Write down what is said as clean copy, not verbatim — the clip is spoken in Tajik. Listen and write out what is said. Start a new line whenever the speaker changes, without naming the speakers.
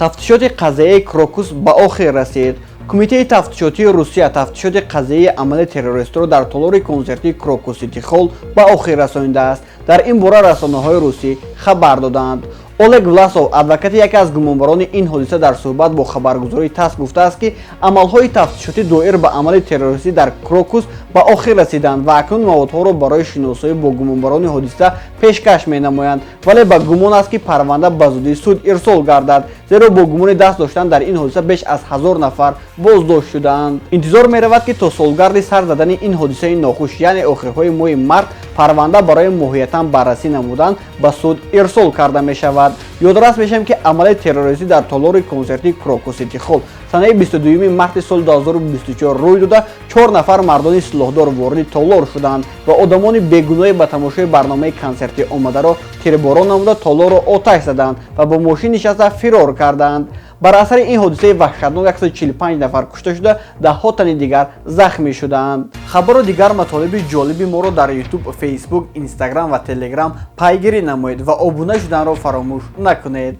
Тафтишоти қазияи Крокус ба охир расид. Кумитаи тафтишотии Русия тафтишоти қазияи амали террористиро дар толори консертии Крокус Сити Холл ба охир расонидааст. Дар ин бора расонаҳои русӣ хабар доданд. Олег Власов, адвокати яке аз гумонбарони ин ҳодиса, дар суҳбат бо хабаргузории ТАСС гуфтааст, ки амалҳои тафтишотӣ доир ба амали террористӣ дар Крокус ба охир расиданд ва акнун маводҳоро барои шиносоӣ бо гумонбарони ҳодиса пешкаш менамоянд. Вале ба гумон аст, ки парванда ба зудӣ суд ирсол гардад, зеро бо гумони даст доштан дар ин ҳодиса беш аз 1000 нафар боздошт шудаанд. Интизор меравад, ки то солгарди сар задани ин ҳодисаи нохуш, яъне охирҳои моҳи март, парванда барои моҳиятан баррасӣ намудан ба суд ирсол карда мешавад. Ёдрас мешавем, ки амали террористӣ дар толори консертии Крокус Сити Холл санаи 22 марти соли 2024 рӯй дода, чор нафар мардони силоҳдор вориди толор шуданд ва одамони бегуноҳе ба тамошои барномаи консертӣ омадаро тирборон намуда, толорро оташ заданд ва бо мошин нишаста фирор карданд. Бар асари ин ҳодисаи ваҳшатнок 145 нафар кушта шуда, даҳҳо тани дигар захмӣ шудаанд. Хабару дигар матолиби ҷолиби моро дар Ютуб, Фейсбук, Инстаграм ва Телеграм пайгирӣ намоед ва обуна шуданро фаромӯш накунед.